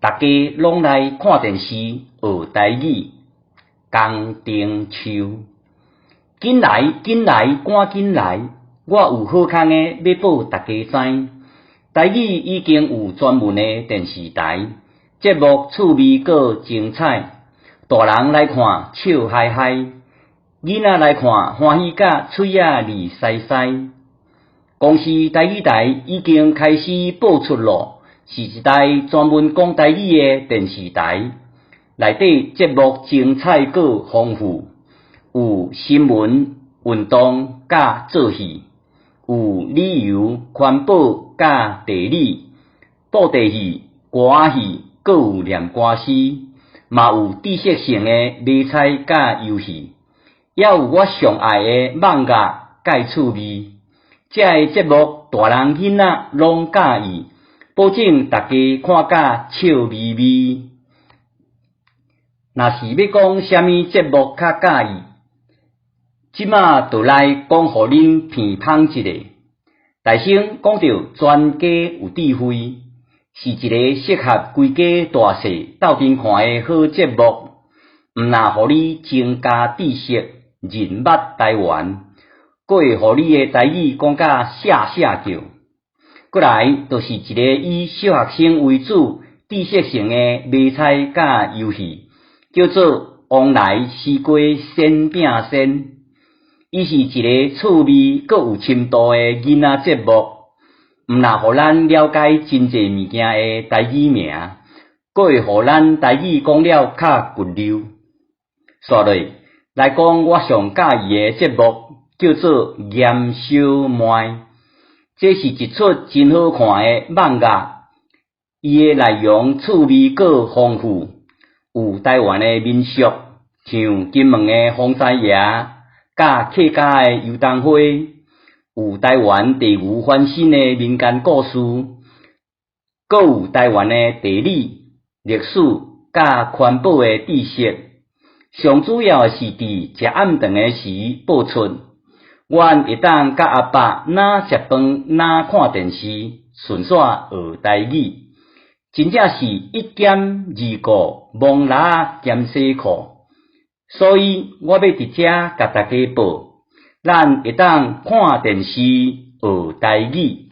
逐家攏來看電視學台語。江定秋，緊來緊來，趕緊來！我有好康的欲報逐家知。台語已經有專門的電視台，節目趣味閣精彩，大人來看笑嗨嗨，囡仔來看歡喜甲喙仔膩澀澀。公視台語台已經開始播出咯，是一台專門講台語的電視台，內底節目精彩閣豐富，有新聞、運動佮做戲，有旅遊、環保佮地理、布袋戲、歌仔戲，閣有念歌詩，嘛有知識性的馬猜佮遊戲，也有我上愛的漫畫佮趣味。這个節目大人囡仔攏佮意，保證逐家看甲笑眯眯。若是欲講啥物節目較佮意，這馬就來講予恁鼻芳一下。大先講著全家有智慧，是一個適合規家大細鬥陣看的好節目，毋但予你增加知識、認捌台灣，閣會予你的台語講甲聲聲叫。過來就是一个以小學生為主、知識性的馬猜佮遊戲，叫做《旺來西瓜煎餅仙》。伊是一个趣味閣有深度的囡仔節目，毋但予咱了解真濟物件的台語名，閣會予咱台語講了較骨溜。紲落來講，我上佮意的節目叫做《鹽小妹》，這是一齣真好看的漫畫，伊的內容趣味閣豐富，有台灣的民俗，像金門的風財爺，佮客家的油桐花，有台灣地牛翻身的民間故事，閣有台灣的地理、歷史佮環保的知識。上主要的是佇食暗頓的時播出，阮會當佮阿爸若食飯若看電視，順紲學台語，真正是一兼二顧，摸蜊仔兼洗褲。所以我欲佇遮共大家報，咱會當看電視學台語。